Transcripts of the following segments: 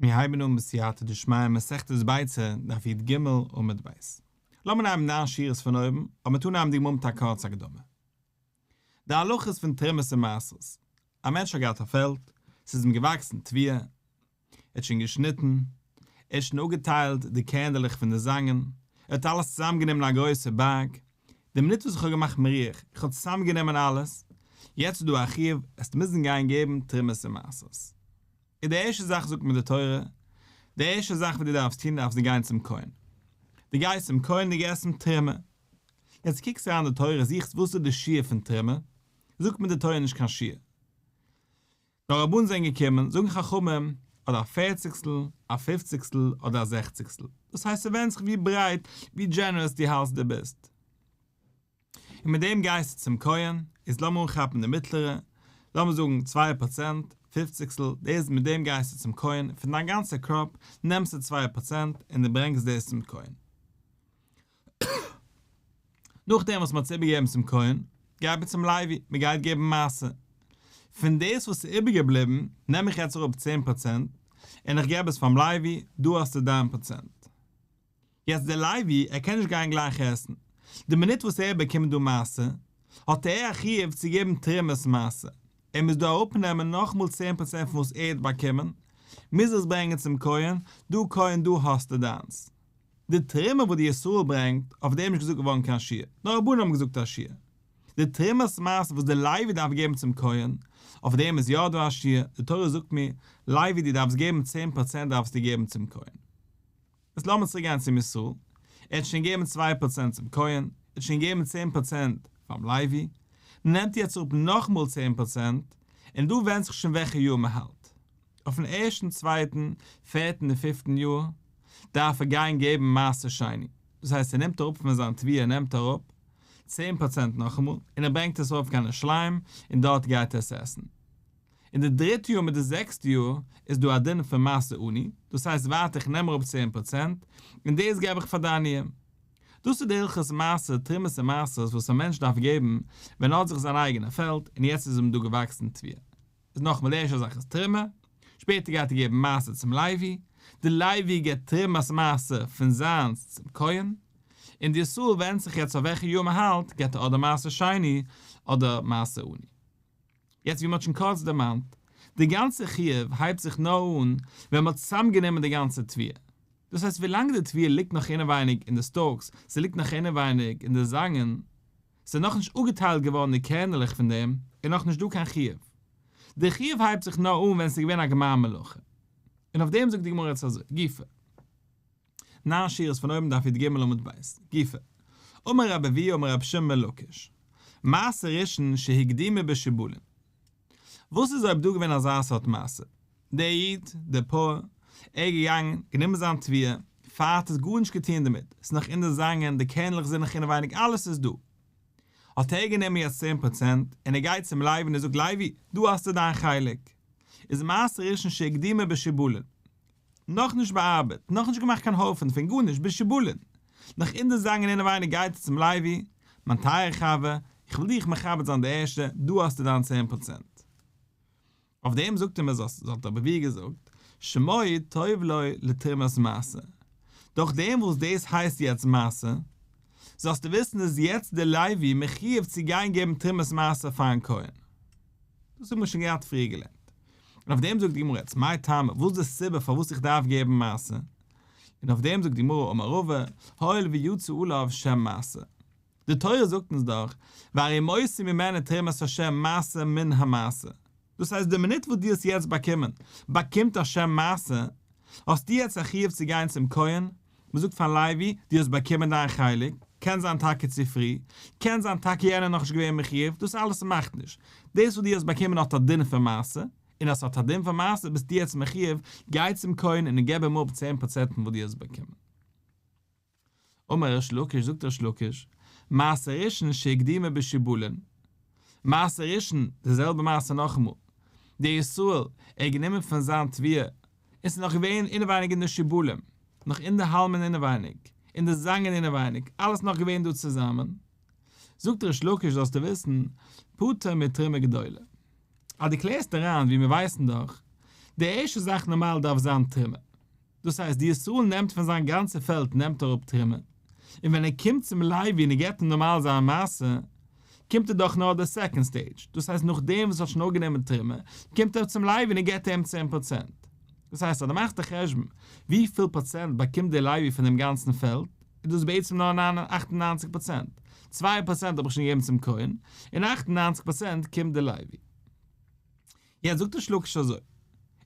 מיר הייבן אן בסייעתא דשמיא מסכת ביצה, דף י"ג עמוד ב'. לאמיר נעמען ניין שורות פון אויבן, אבער מ'טאר נעמען די גמרא מיט א קורצע הקדמה. די הלכות פון תרומות און מעשרות. א מענטש האט געהאט א פעלד, ס'איז אים געוואקסן תבואה, ער האט שוין געשניטן, ער האט שוין אפגעטיילט די קערנדלעך פון די זאנגען, ער האט אלעס צוזאמגענומען אין א גרויסע בארג, די מינוט וואס איך האב געמאכט מירוח, איך האב צוזאמגענומען אלעס, יעצט איז דא א חיוב, עסט מוזן גיין געבן תרומות און מעשרות. איז די ערשטע זאך זאגט מיר די תורה, די ערשטע זאך וואס דו דארפסט טון דארפסטו גיין צום כהן. דו גייסט צום כהן דו געסט אים תרומה. יעצט קוקסט אריין די תורה זוכסט וואס איז די שיעור פון תרומה, זאגט מיר די תורה נישט קיין שיעור. נאר רבנן זענען געקומען, זאגן חכמים, אדער א פערציגסטל, א פופציגסטל, אדער א זעכציגסטל. דאס הייסט ס'ווענדט זיך ווי ברייט, ווי generous דו האלסט דו ביסט. און מיט דעם גייסטו צום כהן, איז לאמיר אנכאפן די מיטלערע, לאמיר זאגן 2%, פופציגסטל, דאס מיט דעם גייסטו צום כהן, פון דיין גאנצע קראפ נעמסטו 2% און דו ברענגסט דאס צום כהן. נאכדעם וואס מען האט עס איבערגעגעבן צום כהן, גייט מען צום לוי, מען גייט געבן מעשר. פון דאס וואס איז איבערגעבליבן, נעם איך יעצט אראפ 10% און איך געב עס פאר'ן לוי, דא האסטו דיין פראצענט. יעצט דער לוי, ער קען נישט גיין גלייך עסן. די מינוט וואס ער באקומט דא מעשר, האט ער א חיוב צו געבן תרומת מעשר. ער מוז דא אראפנעמען נאכאמאל 10% פון וואס ער האט באקומען, מוז עס ברענגען צום כהן, דא כהן דא האסטו דיינס. די תרומה וואס די ישראל ברענגט, אויף דעם איז נישט געזאגט געווארן קיין שיעור, נאר רבנן האבן געזאגט א שיעור. די תרומת מעשר וואס די לוי דארף געבן צום כהן, אויף דעם איז יא דא א שיעור, די תורה זאגט מיר, לוי דו דארפסט געבן 10% דארפסטו געבן צום כהן. איז לאמיר צוריק גיין צום ישראל, ער האט שוין געגעבן 2% צום כהן, ער האט שוין געגעבן 10% פאר'ן לוי, נעמט יעצט אראפ נאכאמאל 10%, און דא ווענדט זיך שוין וועלכע יאר מען האלט. אויפן ערשטן, צווייטן, פערטן און פיפטן יאר, דארף ער גיין געבן מעשר שני. דאס הייסט ער נעמט אראפ פון זיין תבואה נעמט אראפ 10% נאכאמאל, און ער ברענגט עס ארויף קיין ירושלים, און דארט גייט ער עס עסן. אין די דריטע יאר מיט די זעקסטע יאר איז דא א דין פון מעשר עני, דאס הייסט ווייטער איך נעם אראפ 10% און דאס געב איך פאר די עניים. דאס איז די הלכות מעשר, תרומות און מעשרות וואס א מענטש דארף געבן ווען ער האט זיך זיין אייגענע פעלד און יעצט איז אים דא געוואקסן תבואה. איז נאכאמאל די ערשטע זאך איז תרומה, שפעטער גייט ער געבן מעשר צום לוי, די לוי געבט תרומת מעשר פון זיינס צום כהן, און די ישראל ווענדט זיך יעצט אויף וועלכע יאר מען האלט, געבט ער אדער מעשר שני אדער מעשר עני. יעצט ווי מען האט שוין קורץ דערמאנט, די גאנצע חיוב הייבט זיך נאר אן ווען מען האט צוזאמגענומען די גאנצע תבואה. דאס הייסט ווילאנג די תבואה ליגט נאך אינעווייניג אין די stalks, ס'ליגט נאך אינעווייניג אין די זאנגען, ס'איז נאכנישט אפגעטיילט געווארן די קערנעלעך פון דעם, איז נאכנישט דא קיין חיוב. די חיוב הייבט זיך נאר אן ווען ס'איז געווען א גמר מלאכה. און אויף דעם זאגט די גמרא יעצט אזוי, גופא. ניין שורות פון אויבן דף י"ג עמוד ב', גופא. אמר רבי אבהו אמר רבי שמעון בן לקיש, מעשר ראשון שהקדימו בשיבולים. וואס איז אויב דא געווען אזא סארט מעשה? דער איד, דער פויער, ער איז געגאנגען, גענומען זיין תבואה, פאר האט עס גארנישט געטון דערמיט, עס איז נאך אין די זאנגען, די קערנלעך זענען נאך אינעווייניג, אלעס איז דא. האט ער גענומען יעצט 10% און ער גייט צום לוי און ער זאגט, לוי, דא האסטו דיין חלק. איז מעשר ראשון שהקדימו בשיבולים. נאכנישט באארבעט, נאכנישט געמאכט קיין הויפן פון גארנישט, בשיבולין. נאך אין די זאנגען אינעווייניג גייט ער צום לוי, מיין טייערע חבר, איך וויל דיך מכבד זיין די ערשטע, דא האסטו דיין 10%. אויף דעם זאגט אים עס, האט רבי אבהו געזאגט, שמו טוב לו לתרומת מעשר. דורך דעם וואס דאס הייסט יעצט מעשר, זאלסטו וויסן איז יעצט דער לוי מחיוב צו גיין געבן תרומת מעשר פארן כהן. דאס האבן מיר שוין געהאט פריער געלערנט. און אויף דעם זאגט די גמרא יעצט, מאי טעמא, וואס איז די סיבה פארוואס איך דארף געבן מעשר? און אויף דעם זאגט די גמרא, אמר רבא, הואיל ויצא עליו שם מעשר. די תורה זאגט אונז דאך, והרימותי ממנו תרומת השם מעשר מן המעשר. דאס הייסט די מינוט וואס דו האסט יעצט באקומען, באקומט א שם מעשר, האסטו יעצט א חיוב צו גיין צום כהן, מען זאגט פארן לוי, דו האסט באקומען דיין חלק, קען זיין טאקע צו פרי, קען זיין טאקע יענער נאכנישט געווען מחיוב, דאס אלעס מאכט נישט. דאס וואס דו האסט באקומען האט א דין פון מעשר, און אז ס'האט א דין פון מעשר ביסטו יעצט מחיוב, גיי צום כהן און געב אים אפ 10% פון וואס דו האסט באקומען. אמר ריש לקיש, זאגט ריש לקיש, מעשר ראשון שהקדימו בשיבולין, מעשר ראשון, די זעלבע מעשה נאכאמאל, דער ישראל, ער האט גענומען פון זיין תבואה, און ס'איז נאך געווען אינעווייניג אין די שיבולים, נאך אין די האלמען אינעווייניג, אין די זאנגען אינעווייניג, אלעס נאך געווען דא צוזאמען. זאגט ריש לקיש זאלסטו וויסן, פטור מתרומה גדולה. אז דו קלערסט אריין, ווי מיר ווייסן דאך, די ערשטע זאך נארמאל דארף זיין תרומה. דאס הייסט די ישראל נעמט פון זיין גאנצע פעלד נעמט ער אפ תרומה, און ווען ער קומט צום לוי און ער געבט אים נארמאל זיין מעשר, קומט ער דאך נאר די second stage, דאס הייסט נאכדעם וואס ער האט שוין אפגענומען תרומה, קומט ער צום לוי און ער געבט אים 10%. דאס הייסט אז דו מאכסט א חשבון וויפיל פראצענט באקומט דער לוי פון דעם גאנצן פעלד, איז דאס בעצם נאר 98%, 2% האב איך שוין געגעבן צום כהן, און 98% קומט דער לוי. יעצט זאגט ריש לקיש אזוי,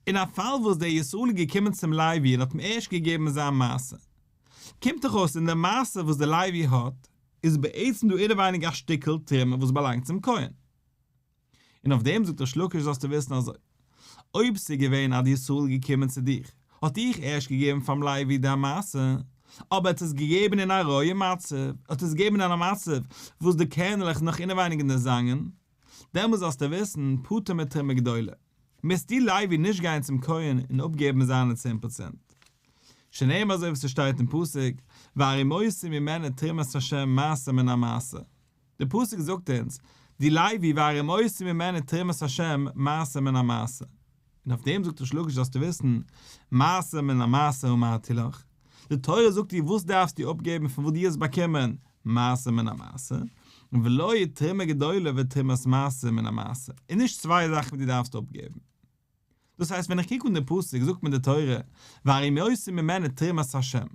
אין א פאל וואס דער ישראל איז געקומען צום לוי און האט אים ערשט געגעבן זיין מעשר, קומט דאך אויס אין די מעשר וואס דער לוי האט, איז בעצם דא אינעווייניג א שטיקל תרומה וואס באלאנגט צום כהן. און אויף דעם זאגט ריש לקיש זאלסטו וויסן אזוי, אויב ס'איז געווען אז די ישראל איז געקומען צו דיך, האט דיך ערשט געגעבן פאר'ן לוי דיין מעשר, אבער ער האט עס געגעבן אין א רויע מצב, ער האט עס געגעבן אין א מצב וואס די קערנעלעך איז נאך אינעווייניג אין די זאנגען, דעמאלס זאלסטו וויסן, פטור מתרומה גדולה, מוזט דו לוי נישט גיין צום כהן און אפגעבן זיינע 10%. שנאמר אזוי ווי ס'שטייט אין פסוק, והרימותי ממנו תרומת ה' מעשר מן המעשר. די פסוק זאגט אונז, דו לוי והרימותי ממנו תרומת ה' מעשר מן המעשר. און אויף דעם זאגט ריש לקיש זאלסטו וויסן, מעשר מן המעשר אמרתי לך. די תורה זאגט דיר וואס דארפסטו אפגעבן פון וואס דו האסט באקומען, מעשר מן המעשר, ולא תרומה גדולה ותרומת מעשר מן המעשר, און נישט צוויי זאכן וואס דו דארפסט אפגעבן. דאס הייסט ווען איך קוק אן די פסוק זאגט מיר די תורה, והרימותי ממנו תרומת השם.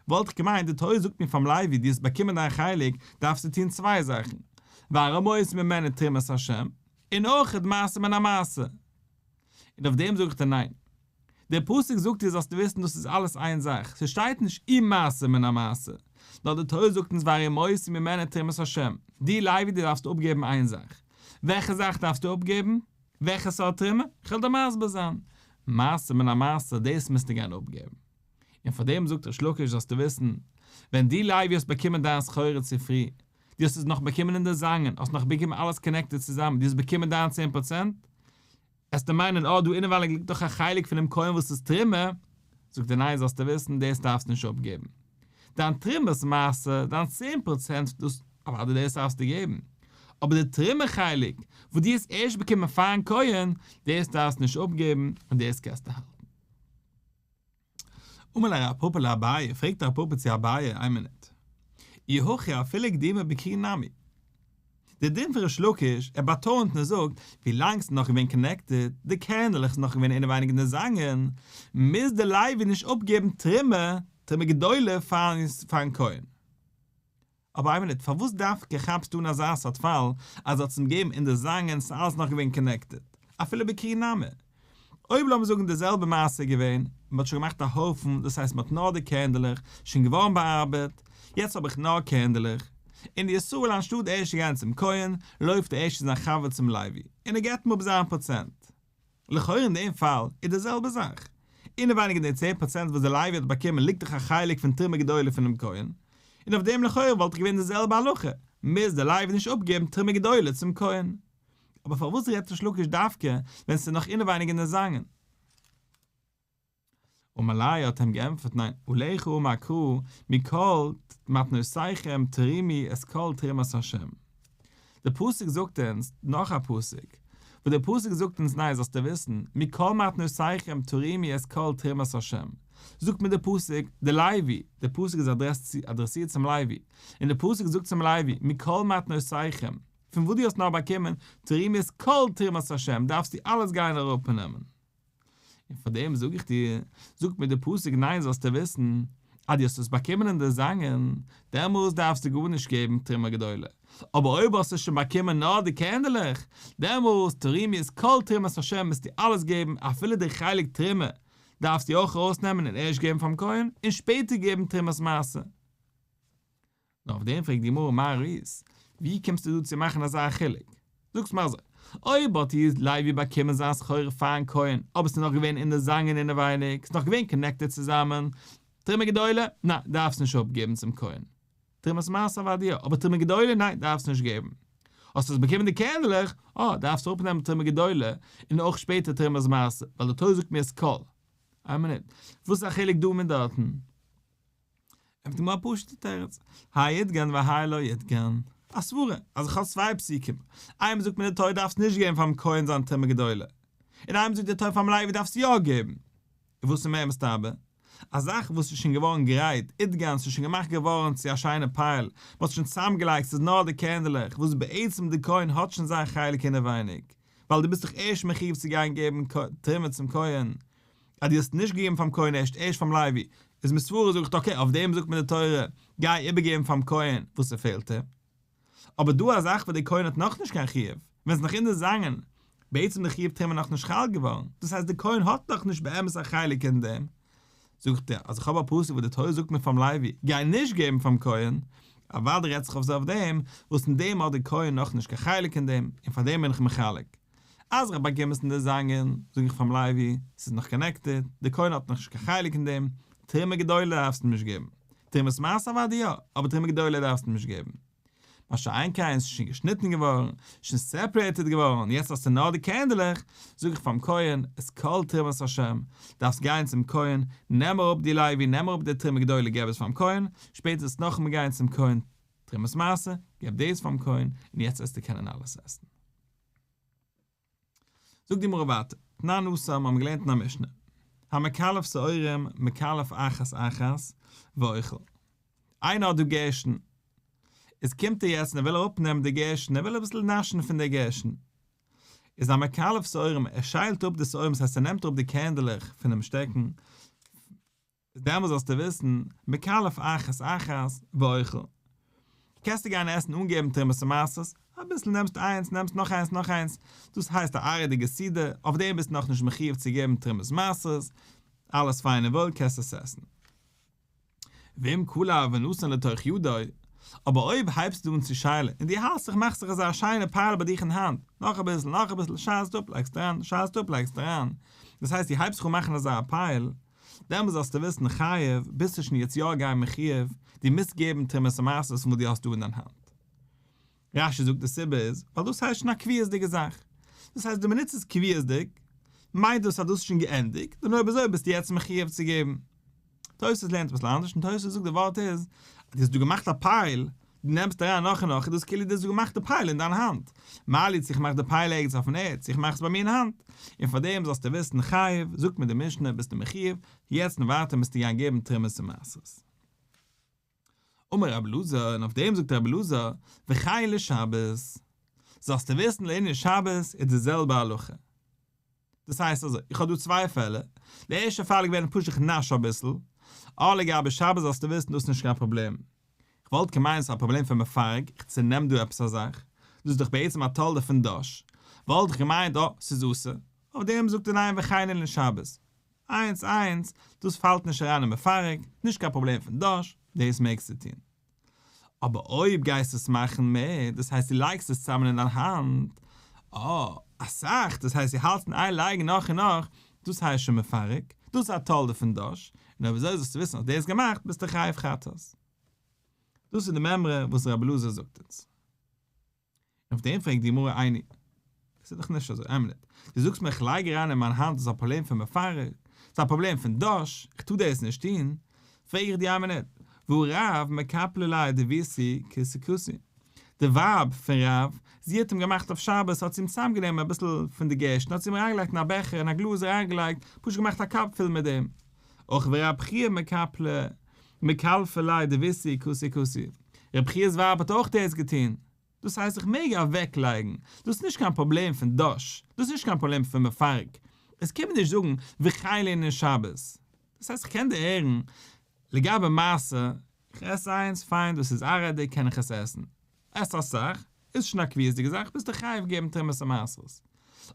וואלט איך געמיינט די תורה זאגט מיר פאר'ן לוי דו האסט באקומען דיין חלק דארפסטו טון צוויי זאכן, והרימותי ממנו תרומת השם, און אויך מעשר מן המעשר. און אויף דעם זאג איך דיר ניין. דער פסוק זאגט דיר זאלסטו וויסן דאס איז אלעס איין זאך, ס'שטייט נישט ומעשר מן המעשר, נאר די תורה זאגט אונז והרימותי ממנו תרומת השם, דו לוי דו דארפסט אפגעבן איין זאך. וועלכע זאך דארפסטו אפגעבן? וועלכע סארט תרומה? כ'וועל דיר מסביר זיין. מעשר מן המעשר דאס מוזטו גיין אפגעבן. און פאר דעם זאגט ריש לקיש זאלסטו וויסן, ווען דו לוי האסט באקומען דיין סחורה צופרי, דו האסט עס נאך באקומען אין די זאנגען, האסט נאך באקומען אלעס connected צוזאמען, דו האסט באקומען דיין 10%, עסטו מיינען אה דא אינעווייניג ליגט דאך א חלק פונעם כהן וואס איז תרומה, זאגט ער ניין זאלסטו וויסן דאס דארפסטו נישט אפגעבן. דיין תרומת מעשר, דיין 10% דאס אוודאי דאס דארפסטו געבן, אבער די תרומה חלק וואס דו האסט ערשט באקומען פארן כהן, דאס דארפסטו נישט אפגעבן און דאס קענסטו האלטן. אמר ליה רב פפא לאביי, פרעגט רב פפא צו אביי, איין מינוט. אי הכי אפילו קדימה בכרי נמי. דער דין פון ריש לקיש, ער באטאנט און ער זאגט, ווילאנג ס'איז נאך געווען connected, די קערנעלעך איז נאך געווען אינעווייניג אין די זאנגען, מוז דער לוי נישט אפגעבן תרומה, תרומה גדולה פאר'ן כהן. אבער איין מינוט, פארוואס דווקא כאפסטו אן אזא סארט פאל אז ער האט עס אים געגעבן אין די זאנגען ס'איז אלעס נאך געווען connected, אפילו בכרי נמי? אויב לאמיר זאגן די זעלבע מעשה איז געווען, מען האט שוין געמאכט א הויפן, דאס הייסט מען האט נאר די קערנדלעך, שוין געווארן באארבעט, יעצט האב איך נאר קערנדלעך, און די ישראל אנשטאט ערשט צו גיין צום כהן, לויפט ער ערשט צו זיין חבר צום לוי, און ער געבט אים אפ זיין פראצענט. לכאורה אין דעם פאל איז די זעלבע זאך. אינעווייניג אין די 10% וואס דער לוי האט באקומען ליגט דאך א חלק פון תרומה גדולה פונעם כהן, און אויף דעם לכאורה וואלט דאך געווען די זעלבע הלכה, מוז דער לוי נישט אפגעבן תרומה גדולה צום כהן. אבער פארוואס רעדט ריש לקיש דווקא ווען ס'איז נאך אינעווייניג אין די זאנגען? אמר ליה האט אים געענטפערט ניין, עליך אמר קרא מכל מתנותיכם תרימו את כל תרומת השם. דער פסוק זאגט אונז נאך א פסוק, וואס דער פסוק זאגט אונז ניין זאלסטו וויסן, מכל מתנותיכם תרימו את כל תרומת השם, זאגט מיר דער פסוק, דער לוי, דער פסוק איז אדרעסירט צום לוי, און דער פסוק זאגט צום לוי, מכל מתנותיכם, פון וואס דו האסט נאר באקומען, תרימו את כל תרומת השם, דארפסטו אלעס גיין אראפנעמען. און פאר דעם זאג איך דיר, זאגט מיר דער פסוק ניין זאלסטו וויסן, אז דו האסט עס באקומען אין די זאנגען, דעמאלס דארפסטו גארנישט געבן תרומה גדולה, אבער אויב האסטו שוין באקומען נאר די קערנדלעך, דעמאלס תרימו את כל תרומת השם מוזטו אלעס געבן אפילו די חלק תרומה דארפסטו אויך ארויסנעמען און ערשט געבן פאר'ן כהן, און שפעטער געבן תרומת מעשר. נאר אויף דעם פרעגט די גמרא מאי ראית, ווי קומסטו דא צו מאכן אזא חילוק? זאגסט מיר אזוי, אויב האט איר לוי באקומען זיין סחורה פארן כהן, אבער ס'איז נאך געווען אין די זאנגען אינעווייניג, ס'איז נאך געווען connected צוזאמען, תרומה גדולה, ניין, דארפסט נישט אפגעבן צום כהן. תרומת מעשר אוודאי יא, אבער תרומה גדולה, ניין, דארפסט נישט געבן. האסט עס באקומען די קערנדלעך, אה, דארפסט אראפנעמען תרומה גדולה, און אויך שפעטער תרומת מעשר, ווייל די תורה זאגט מיר את כל. איין מינוט, וואס איז א חילוק דא מיט דארטן? ענטפערט די גמרא א פשוט'ע תירוץ, האי אידגן והאי לא אידגן. א סברה, אז איך האב צוויי פסוקים, איינמאל זאגט מיר די תורה דארפסט נישט געבן פאר'ן כהן זיין תרומה גדולה. און איינמאל זאגט די תורה פאר'ן לוי דארפסט יא געבן. און וואס איז מער מסתבר? א זאך וואס איז שוין געווארן גרייט, איתגן, ס'איז שוין געמאכט געווארן צו א שיינע פייל, מ'האט שוין צוזאמגעלייגט, ס'איז נאר די קערנדלעך, וואס בעצם די כהן האט שוין זיין חלק אינעווייניג, ווייל דו ביסט דאך ערשט מחיוב צו גיין געבן תרומה צום כהן, אז דו האסט נישט געגעבן פאר'ן כהן ערשט, ערשט פאר'ן לוי, איז מסברא זאג איך אקעי, אויף דעם זאגט מיר די תורה, גיי איבערגעבן פאר'ן כהן וואס ס'פעלט אים. אבער דא א זאך וואס דער כהן האט נאכנישט קיין חיוב, ווען ס'איז נאך אין די זאנגען, בעצם די חיוב תרומה נאכנישט חל געווארן, דאס הייסט דער כהן האט נאכנישט באמת א חלק אין דעם, זאגט ער אז איך האב א פסוק וואס די תורה זאגט מיר פאר'ן לוי, גיי נישט געבן פאר'ן כהן, אוודאי רעדט זיך אויף אויף דעם, וואס אין דעם האט דער כהן נאכנישט קיין חלק אין דעם, און פאר דעם בין איך מחלק. אז איך באקום עס אין די זאנגען, זאג איך פאר'ן לוי, ס'איז נאך קאנעקטעד, דער כהן האט נאכנישט קיין חלק אין דעם, תרומה גדולה דארפסטו אים נישט געבן. תרומת מעשר אוודאי יא, אבער תרומה גדולה דארפסטו אים נישט געבן. מה שאין כן ס'איז שוין געשניטן געווארן, שוין סעפערעיטעד געווארן, יעצט האסטו נאר די קערנדלעך, זאג איך פאר'ן כהן, את כל תרומת השם, דארפסט גיין צום כהן, נעם אראפ די לוי, נעם אראפ די תרומה גדולה געב עס פאר'ן כהן, שפעטער זאלסטו נאכאמאל גיין צום כהן תרומת מעשר, געב דאס פאר'ן כהן, און יעצט וועסטו קענען אלעס עסן. זאגט די גמרא ווייטער, תנן התם, האבן מיר געלערנט אין א משנה, המקלף שעורים מקלף אחת אחת ואוכל, איינער האט דא גערשטן, איז קומט ער יעצט און ער וויל אראפ נעמען די גערשטן, ער וויל אביסל נאשן פון די גערשטן, איז המקלף שעורים, ער שיילט אפ די שעורים, דאס הייסט ער נעמט אראפ די קערנדלעך פונעם שטעקן, איז דעמאלס זאלסטו וויסן, מקלף אחת אחת ואוכל. קענסטו גיין עסן אן געבן תרומות ומעשרות, אביסל נעמסט איינס, נעמסט נאך איינס, נאך איינס, דאס הייסט א עראי'דיגע סעודה, אויף דעם ביסטו נאכנישט מחיוב צו געבן תרומות ומעשרות, אלעס פיין און וואויל קענסט עס עסן. ואם קלף ונתן לתוך ידו, אבער אויב הייבסטו אן צו שיילן און דו האלסט זיך מאכסט זיך אזא שיינע פייל ביי דיך אין האנט, נאך אביסל נאך אביסל, שיילסט אפ לייגסט אריין, שיילסט אפ לייגסט אריין, דאס הייסט דו הייבסט זיך אן מאכן אזא פייל, דעמאלס זאלסטו וויסן חייב, ביסטו שוין יעצט יא גיין מחיוב, דו מוזט געבן תרומות ומעשרות פון וואס דו האסט דא אין דיין האנט. רש"י זאגט די סיבה איז, ווייל דאס הייסט שוין א קביעות'דיגע זאך. דאס הייסט די מינוט ס'איז קביעות'דיג, מיינט דאס אז דאס איז שוין געענדיגט, און אויב אזוי ביסטו יעצט מחיוב צו געבן. תוס' לערנט אביסל אנדערש און תוס' זאגט די ווארט איז, אז דו האסט דא געמאכט א פייל, דו נעמסט אריין נאך און נאך, איז דאס כאילו דו האסט דא געמאכט די פייל אין דיין האנט. מה לי צו איך מאך די פייל ערגעץ אויפן ערד, צו איך מאך עס ביי מיר אין האנט. און פאר דעם זאלסטו וויסן חייב, זאגט מיר די משנה, ביסטו מחיוב, יעצט און ווייטער מוזטו גיין געבן תרומות און מעשרות. אמר רבי אלעזר, און אויף דעם זאגט רבי אלעזר, וכן לשבת. זאלסטו וויסן לענין שבת איז די זעלבע הלכה. דאס הייסט אזוי, איך האב דא צוויי פעלער, די ערשטע פאל איז געווען פשוט איך נאש אביסל, אה לגבי שבת זאלסטו וויסן דאס איז נישט קיין פראבלעם, איך וואלט געמיינט ס'איז א פראבלעם פון מפרק, איך צונעם דא עפעס א זאך, דאס איז דאך בעצם א תולדה פון דש, וואלט איך געמיינט אה ס'איז אסור, אויף דעם זאגט ער ניין וכן לשבת, איינס איינס, דאס פאלט נישט אריין אין מפרק, נישט קיין פראבלעם פון דש, דאס מעגסטו טון. אבער אויב גייסטו עס מאכן מער, דאס הייסט דו לייגסט עס צוזאמען אין דיין האנט, אה, אסאך, דאס הייסט דו האלטסט אין איין לייגן נאך און נאך, דאס הייסט שוין מפרק, דאס איז א תולדה פון דש, און אויב אזוי זאלסטו וויסן אז דו האסט געמאכט ביסטו חייב חטאת. דאס איז די מימרא וואס רבי אלעזר זאגט אונז. און אויף דעם פרעגט די גמרא איני, עס איז דאך נישט אזוי, איין מינוט, דו זאגסט מיר איך לייג אריין אין מיין האנט דאס איז א פראבלעם פון מפרק, ס'איז א פראבלעם פון דש, איך טאר דאס נישט טון, פרעג איך דיר איין מינוט, והא רב מקפלא ליה דביתהו כותי כותי, די ווייב פון רב, זי האט אים געמאכט אויף שבת, האט זי אים צוזאמגענומען אביסל פון די גערשטן, האט זי אים אריינגעלייגט אין א בעכער, אין א גלאז אריינגעלייגט, פשוט געמאכט א קאפ פול מיט דעם. אויך ורב חייא מקפלא מקלפא ליה דביתהו כותי כותי, רב חייא'ס ווייב האט אויך דאס געטון, דאס הייסט איך מעג אוועק לייגן, דאס איז נישט קיין פראבלעם פון דש, דאס איז נישט קיין פראבלעם פון מפרק, עס קען מיר נישט זאגן וכן לענין שבת, דאס הייסט איך קען דערהערן לגבי מעשר, איך עס איינס, פיין דאס איז עראי'דיג קען איך עס עסן, עס אסאך, איז שוין א קביעות'דיגע זאך, ביסטו חייב געבן תרומות ומעשרות.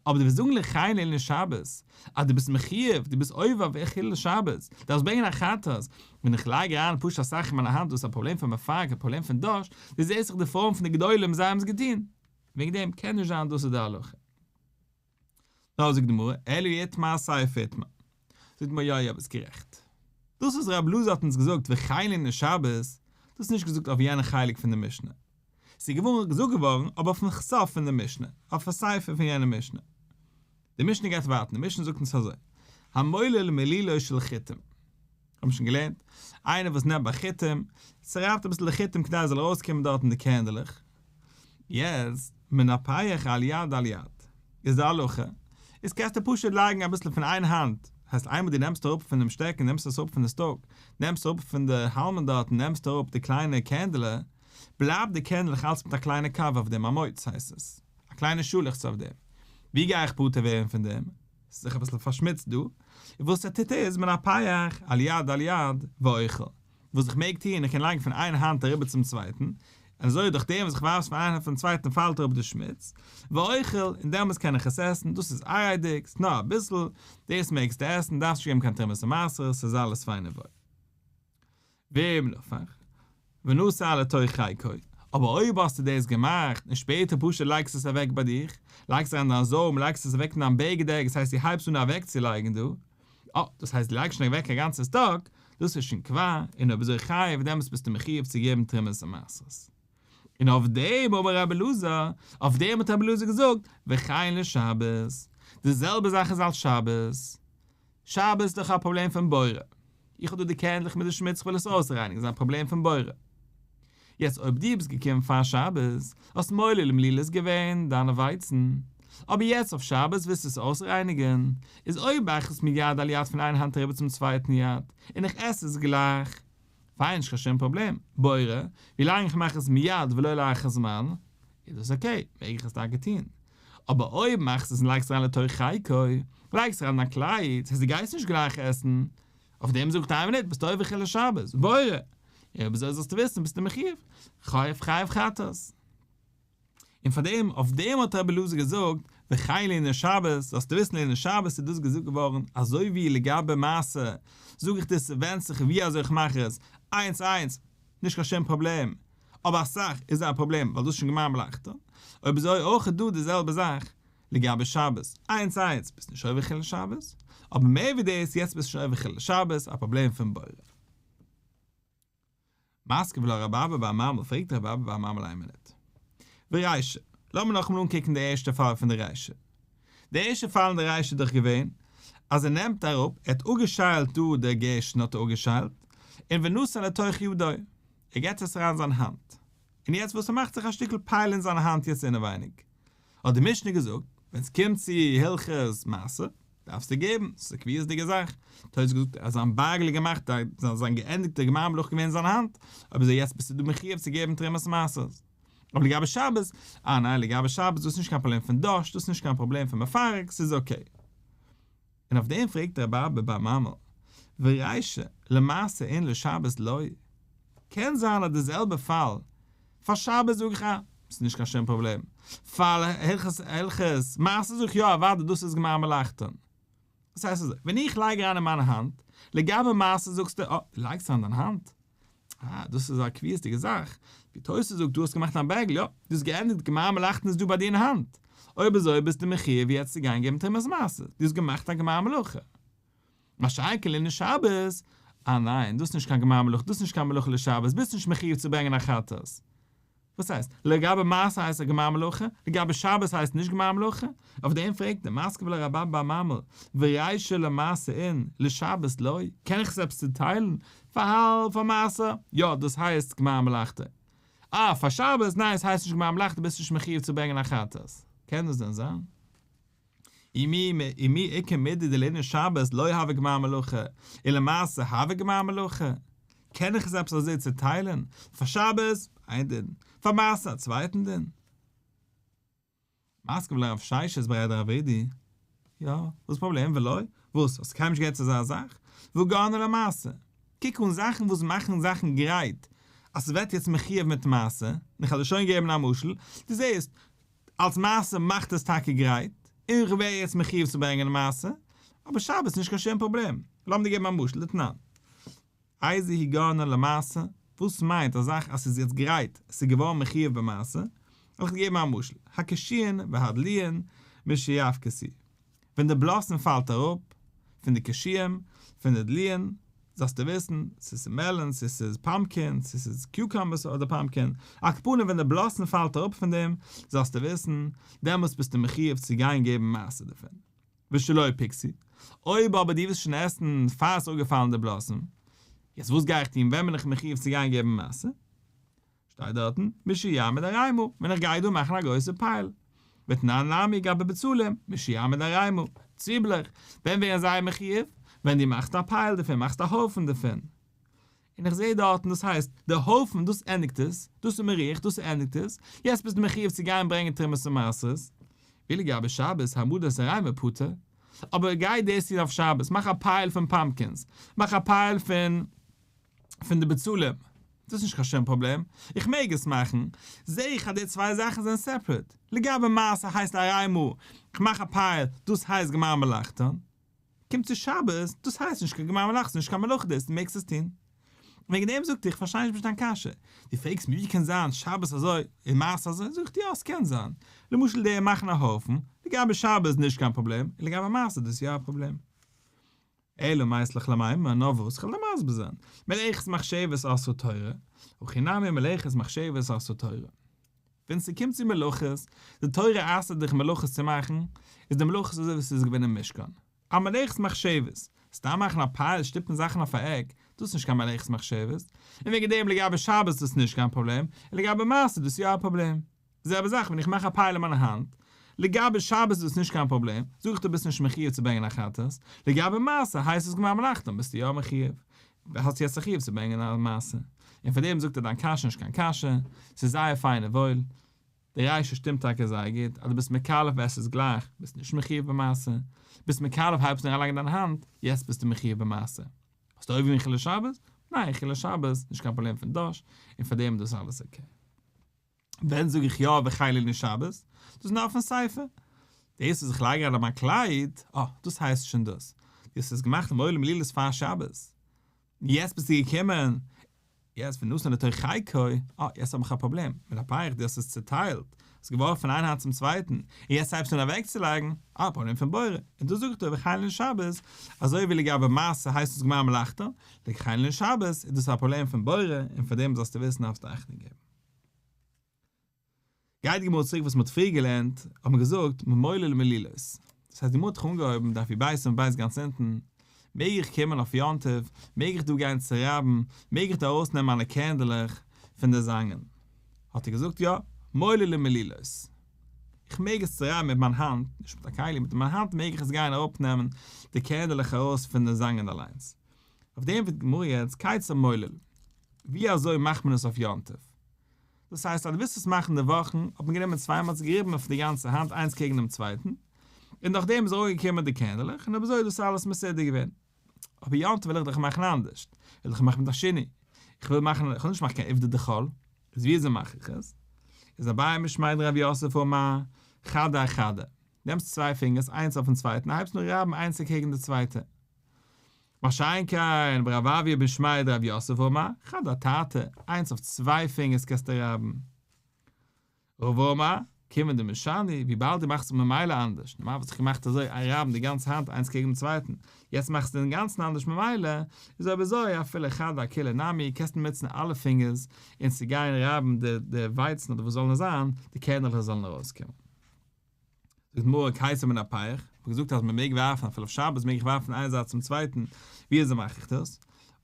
אבער דו וועסט זאגן וכן לענין שבת, אז דו ביסט מחיוב, דו ביסט עובר אויף חילול שבת, דארפסט ברענגען א חטאת, ווען איך לייג אריין פשוט אסאך אין מיינע האנט דאס איז א פראבלעם פון מפרק א פראבלעם פון דש, דו זעסט דאך די פרויען פון די גדולים זיי האבן עס געטון, וועגן דעם קען נישט זיין דאס איז די הלכה. נאר זאגט די גמרא, אלא אי איתמר אסיפא איתמר. זאגט די גמרא יא יא ביסט גערעכט. דאס וואס רבי אלעזר האט אונז געזאגט וכן לענין שבת, דאס איז נישט געזאגט אויף יענע חלק פון די משנה. ס'איז געווארן געזאגט געווארן אבער אויפן סוף פון די משנה, אויף א סיפא פון יענע משנה. די משנה גייט ווייטער, די משנה זאגט אונז אזוי, המולל מלולו של חיטים. האבן שוין געלערנט, איינער וואס נעמט ביי חיטים, צורייבט אביסל די חיטים כדי עס זאל ארויסקומען דארטן די קערנדלעך, יעצט, מנפח על יד על יד, איז די הלכה, איז קענסטו פשוט לייגן אביסל פון איין האנט, הייסט איינמאל דו נעמסט אראפ פונעם שטעקן, נעמסט עס אראפ פון די stalk, נעמסט אראפ פון די האלמען דארטן, נעמסט אראפ די קליינע קערנדעלע, בלייבט די קערנדלעך אלץ מיט א קליינע cover אויף דעם, א מוץ הייסט עס, א קליינע שאלעכץ אויף דעם. ווי גיי איך פטור ווערן פון דעם? ס'איז זיך אביסל פארשמוצט דא. און וואס ער טוט איז, מנפח על יד על יד ואוכל. וואס איך מעג טון, איך קען לייגן פון איין האנט אריבער צום צווייטן, און אזוי דורך דעם וואס איך ווארף עס פון איין האנט צום צווייטן פאלט אראפ די שמוץ, ואוכל, און דעמאלטס קען איך עס עסן, דאס איז עראי'דיג, ס'איז נאר אביסל, דאס מעגסטו עסן, דארפסט נישט געבן קיין תרומות ומעשרות, ס'איז אלעס פיין און וואויל. ואם נפח, ונתן לתוך חיקו, אבער אויב האסטו דאס געמאכט און שפעטער פשוט לייגסט עס אוועק ביי דיך, לייגסט אריין דיין זוים, לייגסט עס אוועק אין דיין בגד, דאס הייסט דו הייבסט אן אוועקצולייגן דא, אה, דאס הייסט דו לייגסט שוין אוועק א גאנצע stalk, דאס איז שוין כבר, און אויב אזוי חייב, דעמאלטס ביסטו מחיוב צו געבן תרומות ומעשרות. און אויף דעם אמר רבי אלעזר, אויף דעם האט רבי אלעזר געזאגט, וכן לשבת, די זעלבע זאך איז אלס שבת. שבת איז דאך א פראבלעם פון בורר. איך האב דא די קערנדלעך מיט די שמוץ איך וויל עס אויסרייניגן, איז א פראבלעם פון בורר. יעצט אויב דו ביסט געקומען פאר שבת, האסט מולל מלילות געווען דיינע ווייצן, אבער יעצט אויף שבת ווילסטו עס אויסרייניגן, איז אויב מאך איך עס מיד על יד פון איין האנט אריבער צום צווייטן יד, און איך עס עס גלייך, פיין נישט קיין שום פראבלעם, בורר, ווילאנג איך מאך עס מיד ולא לאחר זמן, איז דאס okay, מעג איך עס טאקע טון. אבער אויב מאכסט עס און לייגסט אריין לתוך חיקו, לייגסט אריין אין א קלייד, ס'הייסט דו גייסט נישט גלייך עסן, אויף דעם זאגט איין מינוט ביסטו עובר חילול שבת, בורר, אויב אזוי זאלסטו וויסן ביסטו מחיוב, חייב חייב חטאת. און פאר דעם, אויף דעם האט רבי אלעזר געזאגט, וכן לענין שבת, זאלסטו וויסן לענין שבת איז דאס געזאגט געווארן, אזוי ווי לגבי מעשר, זאג איך דיר ס'ווענדט זיך ווי אזוי איך מאך עס, איינס איינס, נישט קיין שום פראבלעם, אבער אסאך איז א פראבלעם ווייל דאס איז שוין גמר מלאכתו, אויב אזוי אויך איז דא די זעלבע זאך לגבי שבת, איינס איינס ביסט נישט עובר חילול שבת, אבער מער ווי דאס יעצט ביסטו שוין עובר חילול שבת, א פראבלעם פון בורר. מתקיף לה רב אבא בר ממל, פרעגט רב אבא בר ממל איין מינוט. ורישא, לאמיר נאכאמאל אנקוקן די ערשטע פאל פון די רישא. די ערשטע פאל אין די רישא איז דאך געווען אז ער נעמט אראפ, ער האט אפגעשיילט דא די גערשטן האט ער אפגעשיילט, און ונתן לתוך ידו, ער געט עס אריין אין זיין האנט, און יעצט וואס ס'מאכט זיך א שטיקל pile אין זיין האנט יעצט אינעווייניג, האט די משנה געזאגט, ווען ס'קומט צו הלכות מעשר, דארפסטו געבן, ס'איז א קביעות'דיגע זאך, תוס' געזאגט אז זיין בארגל איז געמאכט, זיין געענדיגטע גמר מלאכה געווען אין זיין האנט, אויב אזוי יעצט ביסטו דא מחיוב צו געבן תרומת מעשר. אבער לגבי שבת, אה ניין לגבי שבת דאס איז נישט קיין פראבלעם פון דש, דאס איז נישט קיין פראבלעם פון מפרק, ס'איז okay. און אויף דעם פרעגט רבי אבא בר ממל, ורישא, למעשר אין לשבת לא? קען זיין אז די זעלבע פאל, פאר שבת זאג איך אה, ס'איז נישט קיין שום פראבלעם, פאר הלכות מעשר זאג איך יא אוודאי דאס איז גמר מלאכתן. דאס הייסט אזוי, ווען איך לייג אריין אין מיין האנט, לגבי מעשר זאגסטו אה, דו לייגסט אריין דיין האנט? אה, דאס איז א קביעות'דיגע זאך, ווי תוס' זאגט דו האסט געמאכט א בערגל, יא, דו האסט געענדיגט גמר מלאכתן איז דא ביי דיר אין האנט, אויב אזוי ביסטו מחיוב יעצט צו גיין געבן תרומת מעשר, דו האסט געמאכט א גמר מלאכה. מה שאין כן לענין שבת, אה ניין, דאס איז נישט קיין גמר מלאכה, דאס איז נישט קיין מלאכה לשבת, ביסט נישט מחיוב צו ברענגען א חטאת. וואס הייסט? לגבי מעשר הייסט א גמר מלאכה? לגבי שבת הייסט נישט גמר מלאכה? אויף דעם פרעגט ער, מתקיף לה רב אבא בר ממל, ורישא למעשר אין, לשבת לא, קען איך עס עפעס צוטיילן? פאר האלב פאר מעשר? יא, דאס הייסט גמר מלאכתו. אה, פאר שבת? ניין, עס הייסט נישט גמר מלאכתו, ביסט נישט מחיוב צו ברענגען א חטאת. קען דאס דען זיין? ומי איכא מידי דלענין שבת לא הוי גמר מלאכה, ולמעשר הוי גמר מלאכה? קען איך עס עפעס אזוי צוטיילען? פאר שבת איין דין, פאר מעשר א צווייטען דין? מתקיף לה רב ששת בריה דרב אידי, יא, וואס איז פראבלעם? ולא? וואס? האסט קיינמאל נישט געהערט אזא זאך? והא גרענא למעשר. קוק אן זאכן וואס מאכן זאכן גרייט אז ס'ווערט יעצט מחיוב מיט מעשר, און איך האב דיר שוין געגעבן א משל, דו זעסט, אלס מעשר מאכט עס טאקע גרייט, און איך ווער יעצט מחיוב צו ברענגען מעשר, אבער שבת איז נישט קיין שום פראבלעם. לאמיר דיר געבן א משל, דתנן. איזו היא גרענא למעשר, וואס מיינט א זאך אז ס'איז יעצט גרייט, עס איז געווארן מחיוב במעשר, וועל איך דיר געבן א משל, הקישואין והדלועין משיפקעו, ווען די blossom פאלט אראפ, פון די קישואים, פון די דלועין, זאלסטו וויסן, צו ס'איז melon, צו ס'איז pumpkin, צו ס'איז cucumbers אדער pumpkin, על כל פנים ווען די blossom פאלט אראפ פון דעם, זאלסטו וויסן, דעמאלטס ביסטו מחיוב צו גיין געבן מעשר דערפון. ושלא פקעו, אויב אבער דו ווילסט שוין עסן פאר ס'איז אפגעפאלן די blossom, יעצט וואס גיי איך טון, ווען בין איך מחיוב צו גיין געבן מעשר? שטייט דארטן, משיעמיד ערימה, ווען איך גיי דא מאכן א גרויסע pile. ותנן נמי גבי בצלים, משיעמיד ערימה, צוויבלעך, ווען ווערן זיי מחיוב? ווען דו מאכסט א pile דערפון, מאכסט א הויפן דערפון. און איך זעה דארטן, דאס הייסט, די הויפן, דאס ענדיגט עס, דאס איז מריח, דאס ענדיגט עס, יעצט ביסטו מחיוב צו גיין ברענגען תרומות און מעשרות. ולגבי שבת, העמדת ערימה פטור. אבער גיי דאס טון אויף שבת, מאך א pile פון pumpkins, מאך א pile פון פון די בצלים, דאס איז נישט קיין שום פראבלעם, איך מעג עס מאכן, זעה איך אז די צוויי זאכן זענען separate, לגבי מעשר הייסט ערימה, איך מאך א pile, דאס הייסט גמר מלאכתן, קומט צו שבת, דאס הייסט נישט קיין גמר מלאכה, ס'איז נישט קיין מלאכה דאס, דו מעגסט עס טון. וועגן דעם זאגט ער, איך פארשטיי נישט דיין קשיא, דו פרעגסט מיר ווי קען זיין שבת אזוי און מעשר אזוי, זאג איך דיר יא עס קען זיין, למשל די מאכן א הויפן, לגבי שבת איז נישט קיין פראבלעם, און לגבי מעשר דאס איז יא א פראבלעם. אלא מית לך למימר, נאר וואס, כ'וועל דיר מסביר זיין, מלאכת מחשבת אסרה תורה, הכא נמי מלאכת מחשבת אסרה תורה. ווען ס'קומט צו מלאכות, די תורה אסר'ט דיך מלאכות צו מאכן, איז די מלאכות אזוי ווי ס'איז געווען אין משכן. א מלאכת מחשבת, סתם מאכן א pile, שטופן זאכן אויף א עק, דאס איז נישט קיין מלאכת מחשבת, און וועגן דעם לגבי שבת איז דאס נישט קיין פראבלעם, און לגבי מעשר איז דאס יא א פראבלעם. די זעלבע זאך ווען איך מאך א pile אין מיין האנט, לגבי שבת איז דאס נישט קיין פראבלעם, זאג איך דו ביסט נישט מחיוב צו ברענגען א חטאת, לגבי מעשר הייסט עס גמר מלאכתם ביסטו יא מחיוב, האסט יעצט א חיוב צו ברענגען א מעשר, און פאר דעם זאגט ער דיין קשיא נישט קיין קשיא, ס'איז זייער פיין און וואויל, די רישא שטימט טאקע זייער גוט, אז דו ביסט מקלף וועסט עס גלייך, ביסט נישט מחיוב במעשר, ביסט מקלף הייבסט אן אריינלייגן דיין האנט, יעצט ביסטו מחיוב במעשר. האסטו עובר געווען חילול שבת? ניין, חילול שבת, נישט קיין פראבלעם פון דש, און פאר דעם איז דאס אלעס okay. ווען זאג איך יא וחיללנו שבת? דאס איז נאר אויפן סיפא. דאס וואס איך לייג אריין אין מיין קלייד, אה, דאס הייסט שוין דאס. דו האסט עס געמאכט מולל מלילות פאר שבת. יעצט ביסטו געקומען, יעצט ונתן לתוך חיקו, אה, יעצט האב איך א פראבלעם, מנפח, דו האסט עס צעטיילט, האסט געווארפן פון איין האנט צום צווייטן, און יעצט הייבסטו אן אוועקצולייגן, אה, פראבלעם פון בורר, און דאס זאגט ער וחיללנו שבת, אזוי ווי לגבי מעשר הייסט עס גמר מלאכתו, וחיללנו שבת איז דאס א פראבלעם פון בורר, און פאר דעם זאלסטו וויסן דארפסטו אכטונג געבן. גייט די גמרא צוריק וואס מ'האט פריער געלערנט, האט מען געזאגט ממולל מלילות. דאס הייסט די גמרא האט זיך אנגעהויבן דף י"ב עמוד ב' גאנץ אונטן, מעג איך קומען אויף יום טוב, מעג איך דא גיין צורייבן, מעג איך דא ארויסנעמען מיינע קערנדלעך פון די זאנגען? האט ער געזאגט יא, מולל מלילות. איך מעג עס צורייבן מיט מיין האנט, נישט מיט א כלי, מיט מיין האנט מעג איך עס גיין אראפנעמען די קערנדלעך ארויס פון די זאנגען אליינס. אויף דעם פרעגט די גמרא יעצט כיצד מולל, ווי אזוי מאכט מען עס אויף יום טוב? דאס הייסט אז דו ווילסט עס מאכן די וואכן, האט מען גענומען צוויי מאל געריבן אויף די גאנצע האנט איינס קעגן דעם צווייטן, און נאכדעם איז אראפגעקומען די קערנדלעך, און אויב אזוי איז דאס אלעס מסודר געווען. אבער יום טוב וויל איך דאך מאכן אנדערשט, וויל איך מאכן מיט א שינוי, איך וויל מאכן, איך וויל נישט מאכן קיין עובדא דחול, איז ווי אזוי מאך איך עס? איז אביי משמיה דרב יוסף אמר, חדא אחדא, נעמסט צוויי פינגערס איינס אויפן צווייטן הייבסט אן רייבן איינס אקעגן די צווייטע. מה שאין כן רב אויא משמיה דרב יוסף אמר, חדא אתרתי, איינס אויף צוויי פינגערס קענסטו רייבן. רבא אמר, כיוון דמשני, וויבאלד דו מאכסט עס ממילא אנדערש, נארמאל וואלט זיך געמאכט אזוי רייבן די גאנצע האנט איינס קעגן דעם צווייטן, יעצט מאכסטו אינגאנצן אנדערש ממילא, איז אויב אזוי אפילו חדא אכולה נמי, קענסטו נוצן אלע פינגערס און צו גיין רייבן די ווייצן אדער וואס זאל נאר זיין, די קערנעלעך זאלן ארויסקומען. זאגט די גמרא כיצד מנפח, מ'האט געזאגט אז מ'מעג ווארפן אפילו אויף שבת מעג איך ווארפן פון איין זייט צום צווייטן, ווי אזוי מאך איך דאס?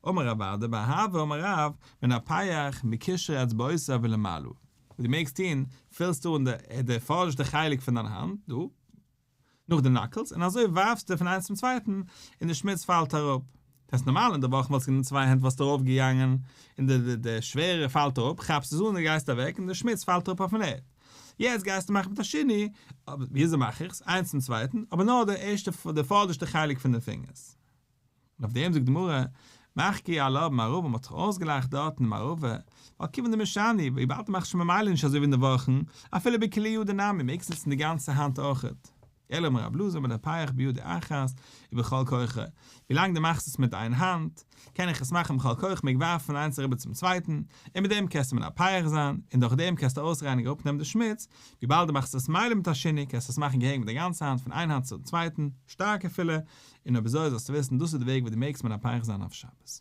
אמר רב אדא בר אהבה אמר רב, מנפח מקישרי אצבעותיו ולמעלה, וואס דו מעגסט טון, פילסטו אן די פאדערשטע חלק פון דיין האנט, דא, נאך די knuckles, און אזוי ווארפסטו פון איינס צום צווייטן, און די שמוץ פאלט אראפ. דאס הייסט נארמאל אין די וואכן וואלסטו גענומען צוויי הענט וואלסטו ארויף געגאנגען, און די די שווערע פאלט אראפ, כאפסט עס אן און גייסט אוועק, און די שמוץ פאלט אראפ אויפן ערד. יעצט גייסטו מאכן מיט א שינוי, אבער וויאזוי מאך איך עס? איינס צום צווייטן, אבער נאר די ערשטע די פאדערשטע חלק פון די פינגערס. און אויף דעם זאגט די גמרא, מחכו עלה במערבא, מ'האט זיך אויסגעלאכט דארטן אין מערבא, ווייל כיוון דמשני, וויבאלד דו מאכסט שוין ממילא נישט אזוי ווי אין די וואכן, אפילו בכולה ידא נמי, מעגסט נוצן די גאנצע האנט אויכעט. אלא אמר רב אלעזר מנפח בידו אחת ובכל כוחו, ווילאנג דו מאכסט עס מיט איין האנט, קען איך עס מאכן בכל כוח, מעג ווארפן איינס אריבער צום צווייטן, און מיט דעם קענסטו מנפח זיין, און דורך דעם קענסטו אויסרייניגן אראפנעמען די שמוץ, וויבאלד דו מאכסט עס מילא מיט א שינוי, קענסטו עס מאכן געהעריג מיט די גאנצע האנט פון איין האנט צום צווייטן, שטארק אפילו, און אויב אזוי זאלסטו וויסן דאס איז די וועג ווי דו מעגסט מנפח זיין אויף שבת.